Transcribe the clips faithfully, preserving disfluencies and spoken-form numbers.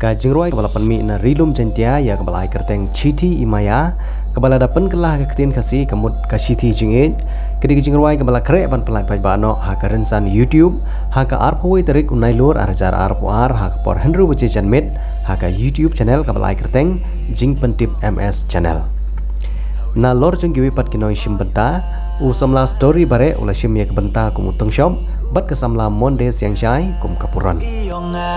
Ka jingrwai kaba la pynmih na Ri Lum Jaiñtia ya kaba la ai kyrteng Chithi i Maya, kaba la da pynkylla ha ka ktien Khasi ka mut ka shithi jingïeit. Ka dei ka jingrwai kaba la khreh ban pynlait paidbah noh ha ka rynsan YouTube ha ka arphew wei tarik u Nailur ar hajar arphew ar ha ka por hynriew baje janmiet ha ka YouTube channel kaba la ai kyrteng Jingpyntip M S Channel. Na lor jong kiwi pat ki nongshim bynta, u samla Story Bareh u la shim ya ka bynta kum u Tyngshop, bad ka samla Monde Siangshai kum ka Puron. I yong nga,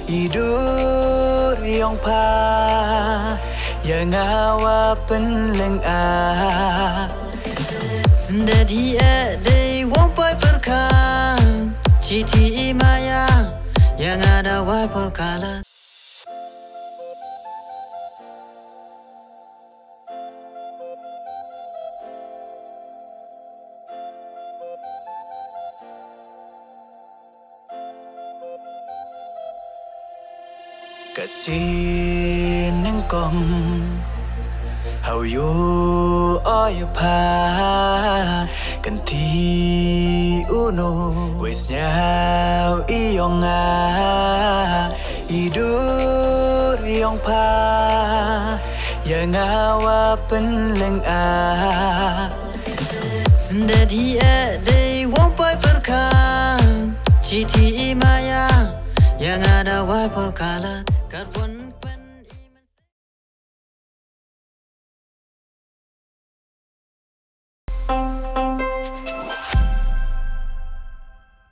i dur yong pha, ya nga wa pynleng a. Syndet hi e dei wong poi pyrkhat, chithi i maya, ya nga da wai poi kalat. Ka sien nyngkong, hau yo o ya pha, kynthih u no, wei sñiaw i yong nga, i dur yong pha, ya nga wa pynleng a. Syndet hi e dei wong poi pyrkhat, chithi i maya, ya nga da wai poi kalat, kat wan